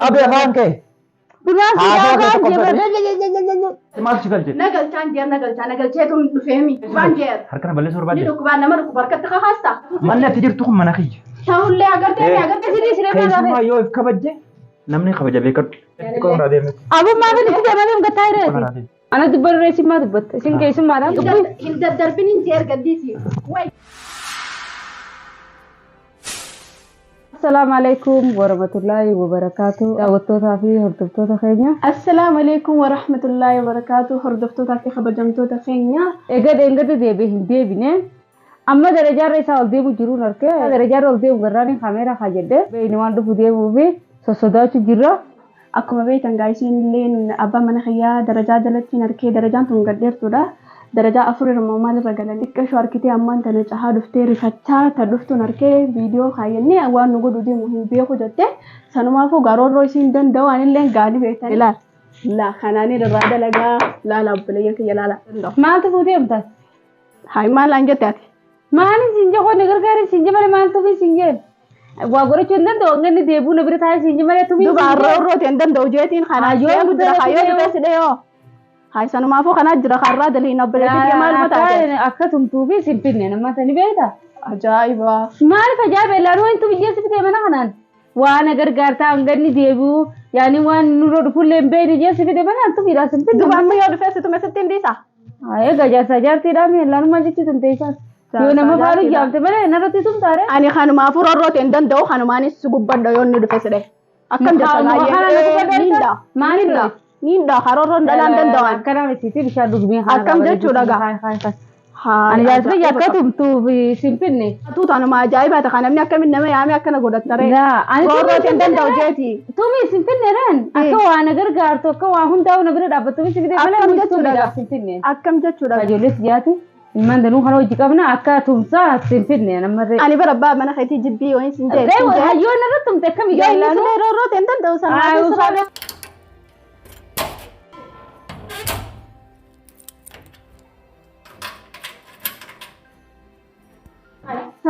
Qabi afaan kee. Bunaan si Haasawaa kee dhaabaan tokko jee bar. Maaltu si galche? Na galchaan jeer na galchaa na galcheetu dhufeemi. Waan jeer. Harka na balleessuu Ni barbaadde. dhukkubaa nama dhukkuba harkatti kakaasta. Manni ati jirtu kun mana kiyya. Ta'ullee agartee ni agartee Isin siree maal Keessumaa yoo if kabajje namni kabaja beekadhu. Xiqqoo irraa deemte. Aboo maaf itti deemanii gataa Xiqqoo hireeti. irraa deemte. Ana dubbarree isin maa dubbatta? Isin keessummaadhaan dubbii. Hin daddarbin hin jeer gaddiisi. Way. Assalaamu alaikum warahmatullaahi wabarakaatu. Daawwattootaa fi hordoftoota keenya. Assalaamu alaikum warahmatullaahi wabarakaatu. Hordoftootaa fi kabajamtoota keenya. Egaa dheengada deebi'ee hin deebine. Amma darajaarra isaa ol deemu jiruun argee darajaarra ol deemu garraaniin kaameeraa kaa jedhee beeyni waan dhufu deemuu fi sossodaachuu jirra. Akkuma beektan gaayisiin illee abbaan mana kiyyaa darajaa jalatti hin arkee darajaan tun gad dheertuudha. Darajaa 4 irra maalirra galan xiqqashoo harkitee ammaan tana cahaa dhuftee rifachaa ta dhuftuun harkee viidiyoo kaayyannee waan nu godhu deemu hin beeku jette sanumaafuu garoorroo isiin danda'u anillee gaalii beektan ilaal. Laa kanaan irraa dalagaa laala obboleeyyan kiyya laala. Maaltu fuutee amtaas? Hayi maal laan jette ati? Maaliin siin jee qonni gargaari siin jee malee maaltu fi siin jee? Waa godhachuu hin danda'u hanga inni deebi'u na bira taa'ee siin jee malee tumii Duba siin jee. roorroo hin danda'u jeetiin kanaa Hayyoo deemu jira dhufee hayyoo dhufee dhufee si dhiyoo. Hayi sanumaafuu kanaa jira karraa daliin obboleettii kiyya maaluma taate? Akka tumtuu fi siin finne nama sani beektaa? Ajaa'iba! Maaliif ajaa'iba ilaaluu wanti biyyeessi fite mana kanaan? Waan na gargaartaa hanga inni deebi'u yaani waan nurra dhufullee hin beekne jeessi fite mana tumiidhaa sin finne. Duba amma yoo dhufee si tume sitti hin dhiisaa? Egaa jaarsaa jaartiidhaa mi ilaalumaa jechuu dandeessaa. Yoo nama faalu jaamte malee narratti tumtaare. Ani kanumaafuu roorroo hin danda'u kanumaanis si gubbadha yoo inni dhufe si dhahe. Akkam jirta Kana na baay'ee? gubbadha Niin jecha? dha. Maaliin Niin dha. Niin dha karoorroon dhalaan danda'an. Akkana mitiitii bishaan dhugmee Akkam jechuudha gaa? Ani jaarsa biyya akka tumtuuf sin finne. Atuu tanuma ajaa'ibaa ta'a namni akkamiin nama yaamee akkana godhatta ree? Laa ani Roorroo hin danda'u jeeti. Tumi sin finne reen akka waa na gargaartu akka waa hundaa'u na bira dhaabbattu miti fide malee Akkam nuti jechuudha tumiidhaaf gaa? sin finne. Akkam jechuudha gaa? Ijoollee siyaati ilmaan danuu kana hojii qabna akka tumsaa sin finne namarree. Ani bara abbaa mana keetii jibbii wayii sin jee. sin jee. Hayyoo narra tumte akkam Yoo inni ilaalu. silee roorroo hin danda'u sana. Usaan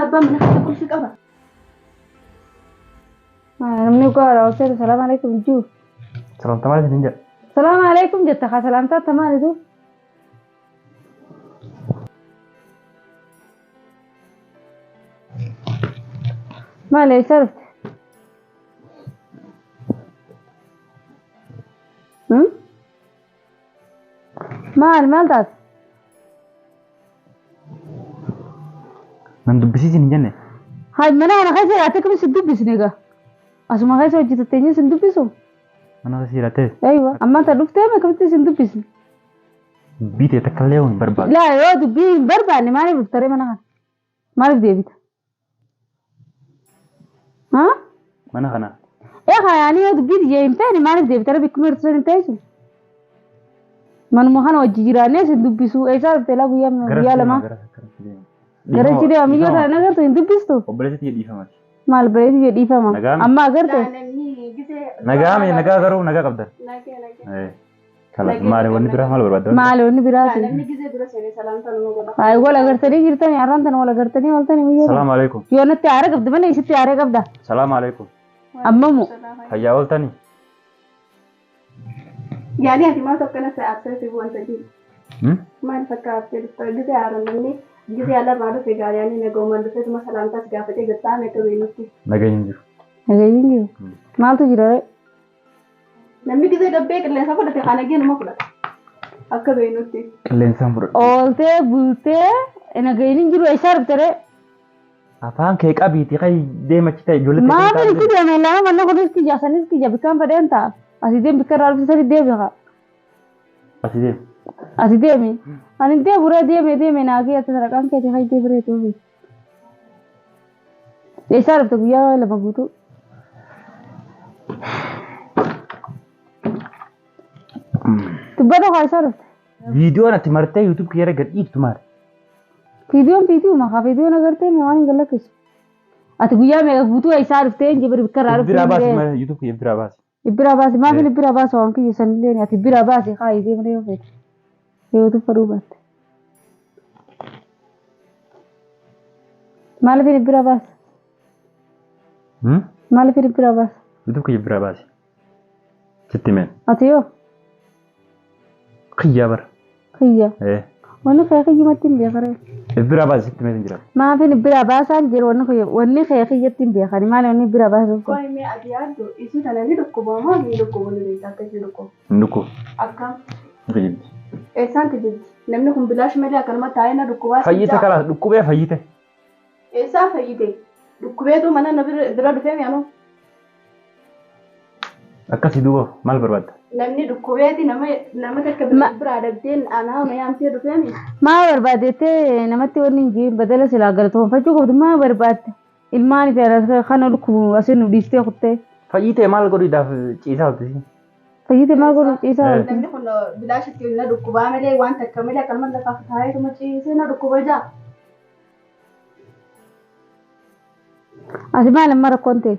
Abbaan mana keetii qulfii qaba. Namni gaara hojjetu salaam alaikum jiru. Salaamta maal isin jedha? Salaam alaikum jetta kaa salaamtaa tamaalitu. Maali eessa dhufte? Maal maal taate? Nan dubbisiisin hin jenne. Hai mana kana keessa jiraate akkamitti sin dubbisne egaa? Asuma keessa hojjetattee eenyu sin dubbisu? Mana keessa jiraattee Aywa ammaan ta dhuftee akkamitti sin dubbisne? dubbii ta'e takka illee hin barbaadu. Laa yoo dubbii hin barbaanne maaliif dhuftaree mana kana? Maaliif deebita? Haa? Mana kana Ee kaayanii yoo dubbii tiyya hin feene maaliif deebitara bikkuma hirtu san hin teessu? Manuma kana wajji jiraannee sin dubbisu eessaa dhufte laa guyyaa gara guyyaa lama gara gara deema. gara achi deema miyyoo tana agartu hin dubbistu? Obboleessi tiyya dhiifamati. Maal bareedu jedhe dhiifama. Nagaa mi? Amma agarte Nagaa mi nagaa garuu nagaa qabdan. Kalaas maali wanni biraa maal barbaadda? Maali wanni biraati? Namni gisee dura seenee salaamtaa nama godha. Ay wal agartanii jirtanii har'aan tana wal agartanii ooltanii miyyoo. Salaam alaikum. Yoo natti aara qabdi malee isitti aaree qabda. Salaam alaikum. Ammamu Fayyaa ooltanii? Yaani ati maal akkana aarsee si wanta jiru? Maal fakka aarsee dhufta? Gisee aaran namni gisee alarraa dhufe gaarii ani nagaumaan dhufeetuma salaamtaas gaafatee gattaame akka beeknutti. Nageenyi hin jiru. Nageenyi hin jiru. Maaltu jira ree? Namni gisee gabbee qilleensa fudhate haa nageenuma fudhata. Akka beeknutti. Qilleensaan fudhadhu. Ooltee bultee nageenyi hin jiru eessaa dhufte ree? Afaan kee qabiitii kan deemachi ta'e ijoollee Maaf itti deeme lama manna kunis kiyya sanis kiyya bikkaan fedheen ta'a. Asii deemi bikka irraa dhufte sani deemi haa. Asii deemi. Asii deemi. Ani deemu ree deeme deeme naagee ati saraqaan keetii kan deemi ree tuufi. Eessaa dhufte guyyaa lama guutuu? Dubbata haa eessaa dhufte? Viidiyoon ati martee YouTube kiyya irra gad dhiiftu maali? Viidiyoon viidiyoo haa viidiyoon agartee mee waan hin gallakkisu. Ati guyyaa meeqa guutuu eessaa dhuftee hin jibir bikka irraa dhuftee Biraa baasi hin malee YouTube kiyya biraa baasi. Biraa baasi maafin biraa baasa waan kiyya sanillee ati biraa baasi haa deemnee yoo feete. Yoo tuffadhuu baatte. Maaliif biraa baasa? Maaliif biraa baasa? YouTube kiyya biraa baasi. Sitti himeen. Ati yoo? Kiyyaa bara. Kiyya. Eh. Wanni kee kiyyumatti hin beekaree. Biraa baasi sitti himeetiin jira. Maafin biraa baasaan jiru wanni kee kiyyatti hin beekani maali wanni biraa baasuuf. Qoy mee ati yaaddu isii tana ni dhukkuba moo hin dhukkubu ni beekta akka ishee dhukkubu? Hin dhukkubu. Akkam? Ni kijibdi. Eessaan kijibdi? Namni kun bilaash malee akkanuma taa'ee na dhukkubaa si Fayyite ja'a. kalaas dhukkubee fayyite. Eessaa fayyite? Dhukkubeetu mana na bira dhufee mi'anuu? Akkasii duuba maal barbaadda? Namni dhukkubeeti nama takka biraa dhabdeen anaa na yaamtee dhufee mi? Maa barbaadettee namatti wanni hin jirin badala silaa galatoonfachuu qabdu maa barbaadde? Ilmaan fi kana dhukkubu asii nu dhiistee kuttee. Fayyite maal godhuudhaaf ciisaa olti? Fayyite maal godhu ciisaa olti? Namni kun bilaashitti na dhukkubaa malee waan takka malee akkanuma lafaaf taa'eetuma ciisee na dhukkuba jaa. Ati maal amma rakkoon ta'e?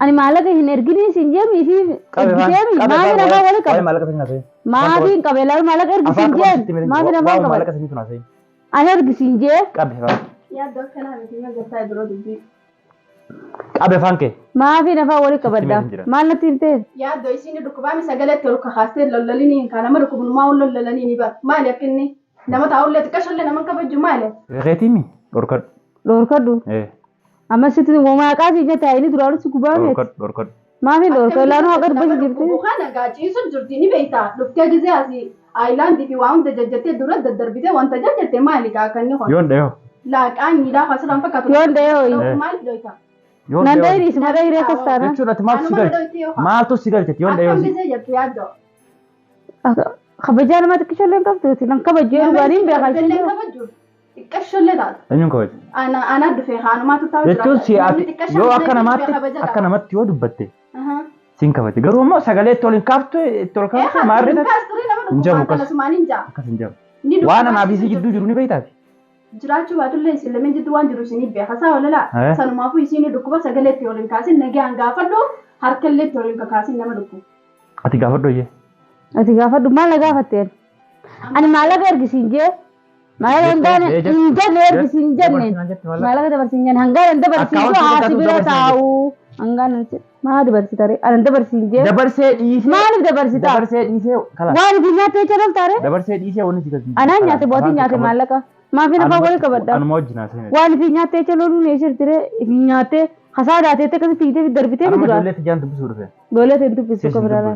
Ani maallaqa hin erginii siin jeemii fi ergiteemi maafi afaan wali qaba. Maallaqa sanii haasa'in. Maafi hin qabe laalu maallaqa ergisiin jeen maafi afaan qaba. Maallaqa sanii tun haasa'in. Ani ergisiin jee. Qabe afaan. Yaaddoo akkanaa miti ma gartaa dura dubbii. Qabe afaan kee. Maafi afaan wali qabadda. Maal natti himtee? Yaaddoo isiin dhukkubaami sagaleetti ol kakaastee lollalanii kan nama dhukkubummaa ol lollalanii ni bara. Maali akka inni nama taa'ullee xiqqashollee nama kabaju maali? Reetii dhorkadhu. Dhorkadhu. Amma sitti maqaa si jette inni duraan si gubaa miti. Dhorkadhu dhorkadhu. Maafi dhorkadhu laanuu haqa dubbatu jirti. Kana gaaciisu jirti ni beekta. Dhuftee gisee asii aayilaandii fi waa hunda jajjattee dura daddarbitee wanta jajjatte maali gaa kan inni hojjetu? Yoon dhayoo. Laaqaan miidhaa asirraan fakkaatu. Yoon dhayoo. Maaliif dhoyta? Nan dhayini isuma dhayiree akkas taana. Jechuun ati maaltu si galche? Maaltu si galche? Yoon dhayoo. Akkam gisee jettu yaaddoo. Kabajaa nama xiqqishollee hin qabdu. Nan kabajuu yeroo hin beekaa. Xiqqashollee taata. Eenyuun kabaja? Ana dhufee haanumaatu taa'u jira. Jechuun si ati yoo akka namatti yoo dubbatte siin kabaje. Garuu immoo sagalee itti ol hin kaaftu itti ol kaaftu maarree hin jabu akkas hin jabu. Waan anaa fi si gidduu jiru ni beektaati. Jiraachuu baatullee isin lameen jidduu waan jiru isinii beeka. Saa walalaa sanumaafuu isin dhukkuba sagalee itti ol hin kaasin nagaan gaafadhu harkallee itti ol hin kakaasin nama dhukkubu. Ati gaafadhu iyyee. Ati gaafadhu maal na gaafatteen? Ani maallaqa ergisiin jee. Maallaqa hin jenne ergisiin jenne. Maallaqa dabarsiin jenne hangaan dabarsiisu haasi bira taa'u. Hangaan maa dabarsitare? Ani dabarsiin jee. Dabarsee dhiisee. Maaliif dabarsita? Dabarsee dhiisee kalaas. Waan itti nyaattee jedhamu taare? Dabarsee dhiisee wanni si galchi. Anaan nyaate bootii nyaate maallaqa. Maafi nafa wali qabadda. Anuma wajjin haasa'e. Waan itti nyaattee jedhamu ni ishirtire itti nyaattee hasaa daatee akkasitti fiigdee darbitee Anuma dura. ijoollee tijaan dubbisuu dhufe. Ijoollee ta'e dubbisuu qabra.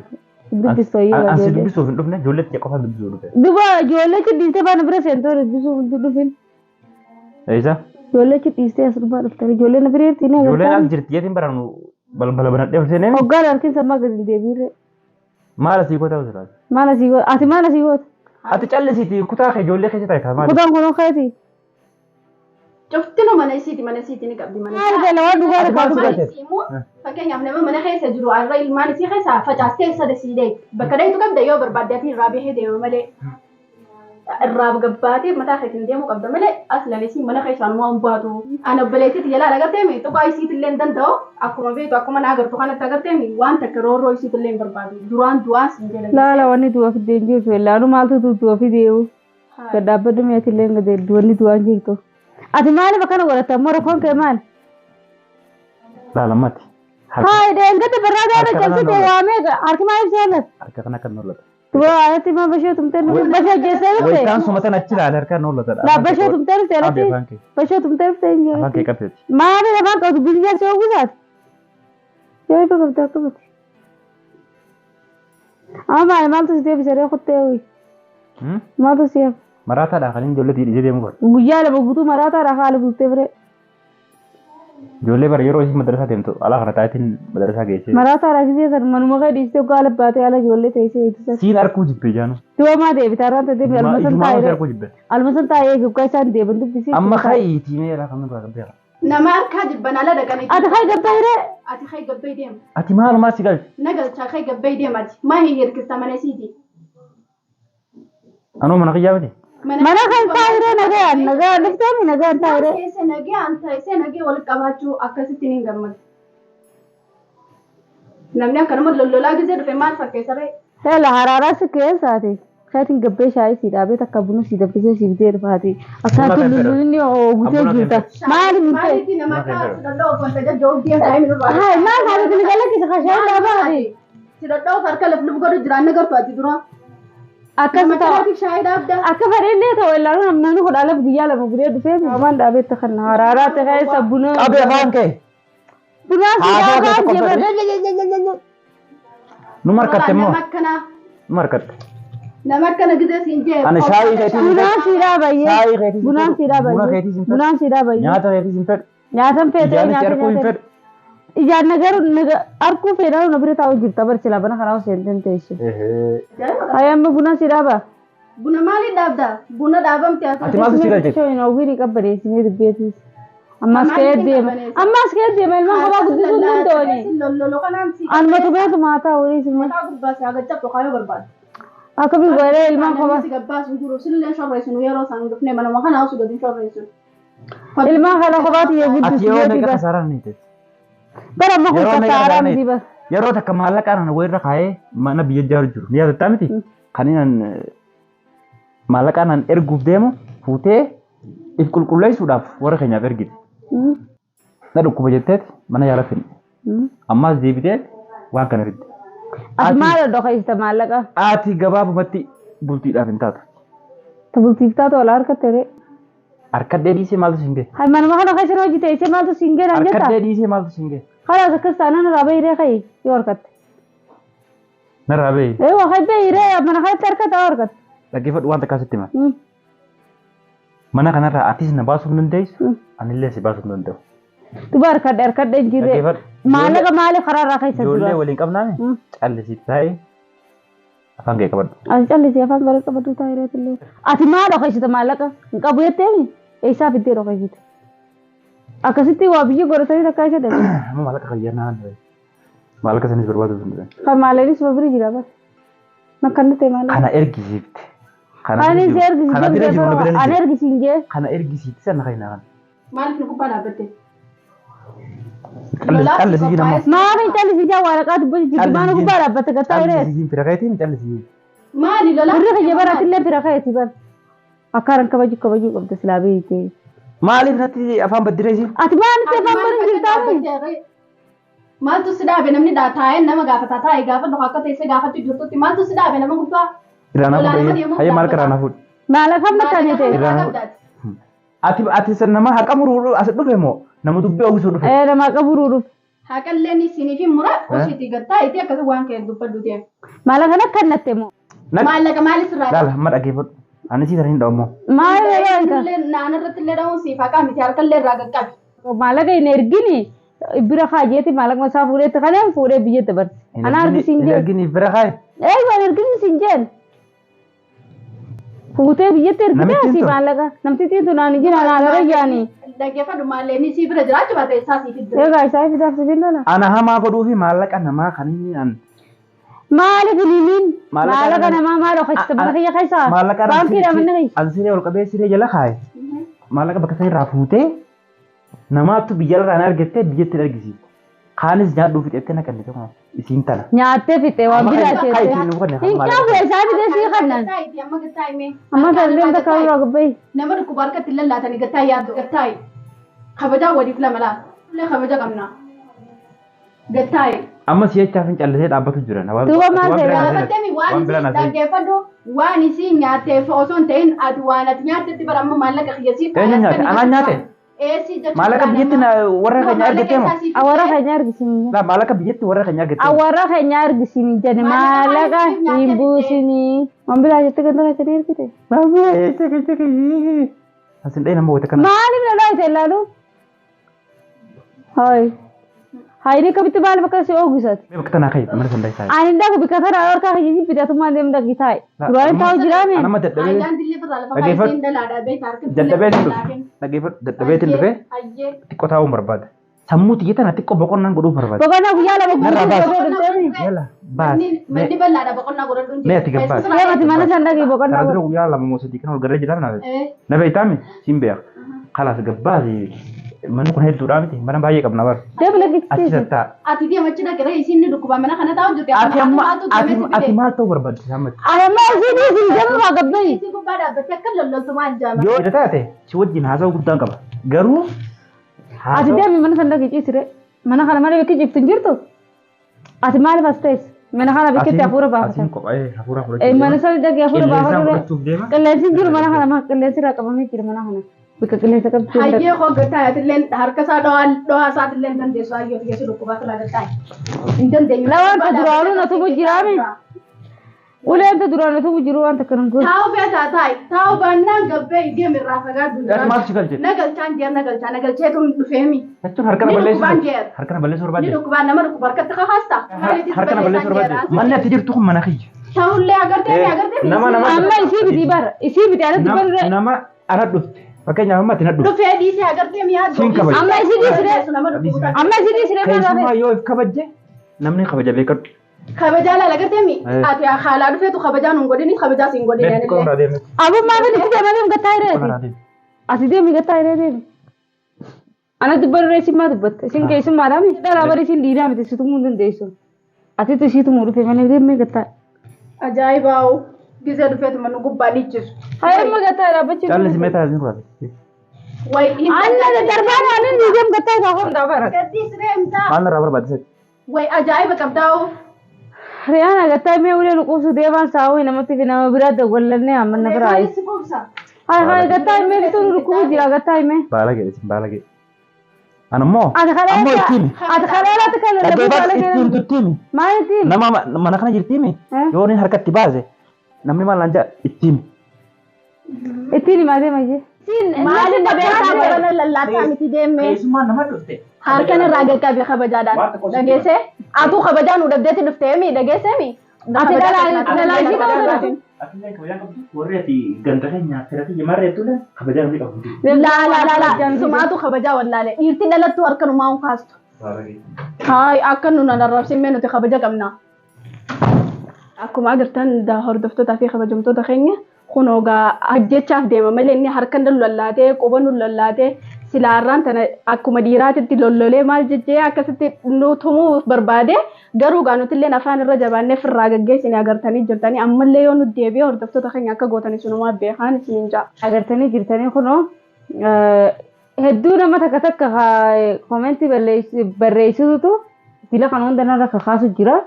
Dubbisuu iyyuu Ansi dubbisuuf hin dhufne ijoollee tija qofaan dubbisuu dhufe. Duba ijoollee dhiistee baana bira seentoo dubbisuu hin dhufin. Eessa? Ijoollee dhiistee as dhufaa dhuftan ijoollee na bira jirti ni Ijoolleen as jirti jeetiin baranu balbala banadhee ol seenee. Hoggaan harkin sammaa gadi hin deebiirre. Maal asii goota osoo Maal asii goota? Ati maal asii goota? Ati callisiiti kutaa kee ijoollee keessa taa'e maali? Kutaan kun keeti. Cuftinu mana isiiti ni qabdi mana. Maal gala waan dhugaa Ati maal rakkaatu. si galche? Immoo fakkeenyaaf nama mana keessa jiru har'a ilmaan isii keessa facaastee sada sii dheetti. Bakka dheetu qabda yoo barbaadde ati irraa bahee deema malee. Irraa gabbaatee mataa keetiin deemuu qabda malee aslan isii mana keessaan waan baatu. Ana obboleettiitti jalaa agarteemi tuqaa isiitillee hin danda'u akkuma beektu akkuma na agartu kanatti agarteemi waan takka roorroo isiitillee hin barbaadu. Duraan du'aan siin jedhan. Laala wanni du'a fidee hin jirtu laalu maaltu du'a fidee gad dhaabbadhu meetillee gad wanni du'aan jirtu. Ati maaliif akkana godhatta ammoo rakkoon kee maali? Laala mati. Haa deengate barraa gaafa cabsite waamee harki maaliif seelata? Harka kana kan nollata. Tuba alatti ma bashee tumtee bashee jeessee dhufte. Wayitaan sumatan achi ilaale harkaan nollata. Laa bashee tumtee dhufte alatti. Bashee tumtee dhufte hin jiru. Afaan kee qabdeeti. Maali afaan qabdu biyya si ogusaati. Yoo ifa qabdu akkamati. Amma maali maaltu si deebisee ree kuttee ho'i? Maaltu si hafa? Maraataadhaa kan inni ijoollee dhiisee deemu godha. Guyyaa lama guutuu maraataadhaa haala bultee biree. Ijoollee bara yeroo isheen madrasaa deemtu alaa kana taayitiin madrasaa geessee. Maraataadhaa gisee san manuma kee dhiistee hoggaa ala baatee ala ijoollee teessee eegsisan. Siin arkuu jibbee jaanu. Du'a maa deebita har'aan ta'e deebi alma san taa'ee. Arkuu jibbee. Alma san taa'ee hoggaa isaan deeban dubbisee. Amma ka'iitii mee alaa kamii biraa beeka. Nama harkaa jibban ala dhaqanii. Ati kai gabbaa hiree. Ati kai gabbee deema. Ati maalumaa si galche? Na galchaa kai gabbee deema ati. Maa hin hirkista mana isiiti. Anuu mana kiyyaa miti. Mana kan taa'ee nagaan nagaan dhuftee nagaan taa'ee. Keessa nagaan taa'ee nagee wal qabaachuu akkasitti ni gammadu. Namni akkanuma lollolaa gisee dhufe maal fakkeessa ree? Hela haraaraa si keessaati. Keetiin gabbee shaayii si dhaabee takka buna si danfisee si bitee dhufaati. Akkaatu lulluun guutee jirta. Maali minte? Maalitti nama akka lolloon wanta jajjoo deemtaa hin dhufaa. Haa maal haala kun galakkisa ka shaayii dhaabaati. Si dhodhoof harka lafluf godhu jira anna gartu ati dura. Akkas Nama ta'a. kanaatiif shaayii dhaabda. Akka fedhellee ta'u ilaalu namni 12 guyyaa 2 bulee dhufee waan dhaabetti kan haraaraatti keessa buna. Qabi afaan kee. Bunaa si Haasawaa dhaabaa keessa jee. Nu markatte immoo. Nama akkanaa. Nu markatte. Nama akkana gizee siin jee. Ani shaayii keetii hin Bunaan si dhaabayyee. Shaayii keetii hin Bunaan fedhu. si dhaabayyee. Buna keetii hin fedhu. Bunaan si dhaabayyee. Nyaata keetii hin fedhu. Nyaatan feetee Ijaanis nyaata arguu hin nyaata. fedhu. Ijaan nagaru naga arkuu fedhaa na bira taa'u jirta barchila bana karaa seenteen teessu. Ehee. Hayi amma buna si dhaaba. Buna maaliin dhaabda? Buna dhaabamte as. Ati maaltu si galche? Shooyin ogiin qabbaneessinee dubbeetis. Ammas ka'ee Maaliif hin deema. qabbaneessin? Ammas ka'ee deema ilmaan kophaa guddisuu hin danda'ani. Lollolo kanaan si. Anumatu beeku maataa horii sinma. Mataa gubbaa si hagachabtu kaayoo barbaadu. Akkamiin godhee ilmaan kophaa. Si gabbaasu jiru sillee shorreessinu yeroo isaan dhufne manuma kana osoo gadi shorreessinu. Ilmaan kana kophaatti yoo Ati guddisu yeroo yoo meeqa diba. kasaaraan ni teesse? Bara amma kun Yeroo meeqa kasaaraa kasaaraan miti bara. Yeroo takka maallaqaan ana wayirra kaa'ee mana biyya ijaaru jiru. Ni yaadattaa miti? Kan inni maallaqaan an erguuf deemu fuutee if qulqulleessuudhaaf warra keenyaaf ergite. Na dhukkuba jetteet mana yaala finne. Ammaas deebitee waan kana fidde. Ati maal dhokaista maallaqa? Ati gabaabumatti bultiidhaaf hin taatu. Bultiif taatu wala harkatte ree. Harkadhee dhiisee maaltu siin gahe? Hai manuma kana keessa hojii teessee maaltu siin gahe naan jetta? Harkadhee dhiisee maaltu siin gahe? Kalaas akkas taanaan irraa bahii kayi yoo harkatte. Narraa bahi. Ee waa kayi bahii ree mana kanatti harkata yoo harkatte. Dhaggeeffadhu waan takkaa sitti hima. Mana kanarraa atis na baasuu hin dandeessu, anillee si baasuu hin danda'u. Duba harkadhe harkadhe hin jirre. Dhaggeeffadhu. Maallaqa maaliif karaa irraa keessa Ijoollee dura? waliin qabnaame callisii taa'ee afaan kee qabadhu. Ati callisii afaan gara qabadhu taa'ee reetillee. Ati maal dhokaysita maallaqa? Hin qabu jetteemi? Eessaa fiddee dhokaysite? Akkasitti waa biyya godhatanii takkaa isa dhabe. Amma maallaqa fayyadnaa waan ta'eef. Maallaqa sanis barbaaduu hin danda'an. Kan maallaqnis bira jira bara. Makkan ta'e maallaqa. Kana ergisiifte. Kana Ani bira si jiru. Kana bira jiru na bira ergisiise. ni Ani jira. ergisiin jee. Kana ergisiifte sana kan kana. Maaliif nu gubbaa dhaabbatte? Callisii nama. Maaliin callisii jaa waraqaa dubbatu jirti. Maal gubbaa dhaabbatte gattaa hiree. Callisii fira keetiin callisii. Maali lolaa? Birri kiyya baraatillee fira keeti bar. Akkaaran kabaju kabajuu qabda silaa beeyte. Maaliif natti afaan baddira isiin? Ati maaliif afaan barin jirtaami? Maaltu si dhaabe namni taa'ee nama gaafata taa'ee gaafa akka teessee gaafachuu jirtutti maaltu si dhaabe nama gubbaa? Irraanaa fuudhe. Hayya maal irraanaa fuudhe? Maal afaan makkaanee ta'e? Ati ati nama haqa muruu as dhufe moo nama dubbii ogisuu dhufe? Ee nama haqa muruu dhufe. Haqalleen isiniif mura osiitii gattaa itti akkasii waan ka'e dubbadhu deema. Maallaqa kana kannatte moo? Maallaqa maali sirraa? Laala amma dhaggeeffadhu. Ani sii hin dha'u moo? Maal yeroo Naan irratti illee dha'uun siif haqaa miti harkallee irraa qaqqabi. Maallaqa hin ergini bira kaajeeti maallaqa isaa fuudheetti kaneen fuudhee biyyatti barse. Ana argisiin Hin jeen. ergini bira kaaye. Ee waan ergini siin jeen. Fuutee biyyatti ergitee Namittiin asii tun? maallaqa. Namtittiin tun ani jira anaa gara yaani. Dhaggeeffadhu maallee inni sii bira jiraachuu baate isaa siif iddoo. Egaa isaa fidaaf sibiil lola. Ana hamaa godhuu fi maallaqa namaa kan inni an Maaliif hin himin? Maallaqa Maallaqa namaa maal okkachita mana kiyya keessaa? Maallaqa Baankiidha manni kiyya. an siree ol qabee siree jala kaaye. Maallaqa bakka isaa irraa fuutee namaattu biyya irraa na argattee biyyatti hin argisiifte. Kaanis nyaadhuu fixettee na kennite kun isiin tana. Nyaattee fixe waan biraa Akka seete. ittiin nu kanne Hin qabu isaa fidee sii kannan. Amma gattaa himee. Amma salleen takka irraa gabbayi. Nama dhukkuba harkatti lallaatanii gattaa yaaddu gattaayi. Kabajaa waliif lama laata. Illee kabaja qabna. Gattaayi. Amma si'achaaf hin callisee dhaabbatu jira. Duuba maal ta'e? Gaafattemi waan isii dhaggeeffadhu waan isii nyaatteef osoo hin ta'in ati waan ati nyaattetti bara amma maallaqa kiyyasii. Eenyu nyaate? Anaan nyaate? Eessi jechuudha. Maallaqa biyyatti warra keenya argattee moo? Awwaara keenya argisiin. Laa maallaqa biyyatti warra keenya argattee moo? Awwaara keenya argisiin jenne maallaqa hin buusinii. Waan biraa jettee ganda keessanii ergite. Asin dhahee nama wayita kana. Maaliif lolaa isa ilaalu? Hayi. Hayni akkamitti maaliif akka si ooggisati? Bakka tanaa ka'i mana sandaa isaa. Ani dhagu bikka tana harkaa kiyya jibbitatummaan deemu dhaqi taa'e. Duraan taa'u jiraame. Anama dadhabee Ayyaan dillee irraa lafa Dhaggeeffadhu. kaayisiin dalaadhaa beektaa harka dadhabeetiin dhufe. Dhaggeeffadhu dadhabeetiin dhufe xiqqoo taa'uun barbaada. Sammuu xiyya tana xiqqoo boqonnaan godhuuf barbaada. Boqonnaa guyyaa 2 Narraa guutuu baasi. godhee dhufteemi. Yala baas. Manni bal'aadha boqonnaa godhadhu hin Mee ati gabbaas. Deemati mana san dhaqi boqonnaa Kana godhu. dura guyyaa 2 moo 3 kan ol garee jiran na Na beektaami siin beeka. Kalaas gabbaasi manni kun hedduudhaa miti mana baay'ee qabna bara. Deemu Achi lakkisiisi. tattaa. Ati deema achi dhaqee isiin ni dhukkuba mana kana taa'u jirti. Ati amma ati maal ta'uu barbaadde ammatti? Ani amma isiin isin deemu maa gabbayi. Isii gubbaa dhaabbattee akka lolloltu maal jaama. Yoo taate si wajjin haasa'uu guddaan qaba. Garuu Ati deemi mana san dhaqi ciisire. Mana kana mana bakki ciiftu hin jirtu. Ati maaliif as teesse? Mana kana bikkitti hafuura baafata. Asiin kophaa hafuura fudhachuu. Mana sana dhaqee hafuura Qilleensa baafata. fudhachuuf deema. Qilleensi hin jiru mana kana ma qilleensi irraa qabamee jira mana kana. Bikka qilleensa qabdu. Hayyee koo gattaa atillee harka isaa dhawaa isaatillee hin dandeessu hayyee of keessa dhukkubaa irraa gattaa. Hin dandeenyu. Lawaan ta duraanuu na tumu jiraami. Uleen ta duraan na tumu jiru waan takka nan godhu. Taa'u feetaa taa'i. Taa'u baannaan gabbee deem irraa fagaadhu. Ati maal si galche? Na galchaan jeer na galchaa na galcheetu dhufeemi. Jechuun harka na Ni balleessuu dhukkubaan barbaadde. jeer. Harka na balleessuu Ni barbaadde. dhukkubaan nama dhukkuba harkatti kakaasta. Harka na balleessuu barbaadde. Manni ati jirtu kun mana kiyya. Ta'ullee agartee agartee. Nama Amma isii miti bara. Isii miti anatti barre. Nama ana dhufte. Fakkeenyaaf amma ati na dhufte. Dhufee dhiisee agartee mi'aa Siin kabaja. Amma isii dhiisire. Nama dhukkuba. Amma isii dhiisire maal Keessumaa yoo if kabajje namni kabaja beekadhu. Kabajaa laala agartee mi? Ati haalaa dhufeetu kabajaa nuun godhini kabajaa siin godhini Beekti anillee. qola deeme. Abu maafin itti deemanii gattaa Qola hireeti. deeme. Ati deemi gattaa hiree deemi. Ana dubbarree isin maa dubbatte? Isin keessummaadhaami? Dhalaa bari isin dhiiraa miti si tumuu hin dandeessu. Atitu ishii tumuu dhufe malee deemee gattaa. Ajaa'ibaawu. Gisee dhufeetu mannu gubbaa dhiichisu. Hayya gattaa dhaabbachuu. Caalli meetaa isin fudhate. Wayi. Anna darbaan ani deem gattaa isaa hunda bara. Gaddiis reemsaa. Maal narraa barbaadde? Wayi ajaa'iba qabdaa'u. Riyaana gattaa mee ulee nu quubsu deemaan saawwi namatti fi nama biraa dawwallannee amma na biraa. Reemsaa si quubsa. Hai hai gattaa himee bituun dhukkubu jira gattaa himee. Baala ga'e isin baala ga'e. Ani immoo Ati ammoo ittiin ati kaleelatti kan lallabuu baala ittiin ga'e. tuttiimi. Maal ittiin? Nama mana kana jirtiimi. Yoo inni harkatti baase namni maal naan jedha ittiin. Ittiin himaa deema jee. Maali dhabeessaa godhana lallaataa miti deemee. Keessumaa nama dhufte. Harkan irraa qaqqabe kabajaadhaan. Dhageessee? Atuu kabajaa nu dhabdeetti dhufteemi dhageesseemi. Ati dhalaa ishii qabdu. Atillee kabajaa qabdu warri ati ganda keenya fira kiyya marreettu kabajaa namni qabu. Laa laa laa laa sumaatu kabajaa wallaale dhiirti dhalattu harkanumaa hin kaastu. Haay akka nu nan arrabsinne nuti kabaja qabna. Akkuma agartan hordoftootaa fi kabajamtoota keenya kun ogaa ajjechaaf deema malee inni harka nu lallaatee quba nu lallaatee silaarraan tana akkuma dhiiraatitti lollolee maal jejjee akkasitti nu tumuu barbaade garuu gaa nuti illee afaan irra jabaannee firraa gaggeessine agartanii jirtanii ammallee yoo nu deebi'e hordoftoota keenya akka gootanii sunumaa beekaan isiniin ja'a. Agartanii jirtanii kunoo hedduu nama takka takka koomentii barreessitutu dila kan hunda narra kakaasu jira.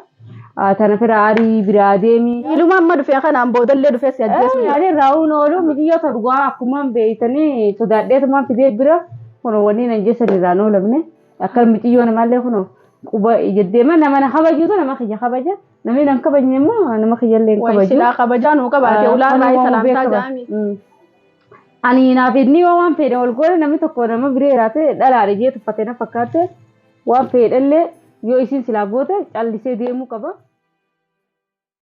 Tana fira aarii biraa deemi. Iluma amma dhufee kanaan boodallee dhufee si ajjeesu. Yaadeen raawuun oolu mijiyyoo dhugaa akkuma beeytanii sodaadheetumaan fidee bira kunoo wanni nan jeessan irraan oolamne akka mijiyyoo namaallee kunoo quba jeddeema nama na kabajuutu nama kiyya kabaja namni nan kabajne immoo nama kiyyallee hin kabaju. Silaa kabajaa nuu qabaate ulaan raayii salaamtaa jaami. Ani naaf inni yoo waan fedhe ol goone namni tokko nama biree jiraate dhalaadha jee tuffatee na fakkaate waan fedhallee yoo isin silaa goote callisee deemuu qaba.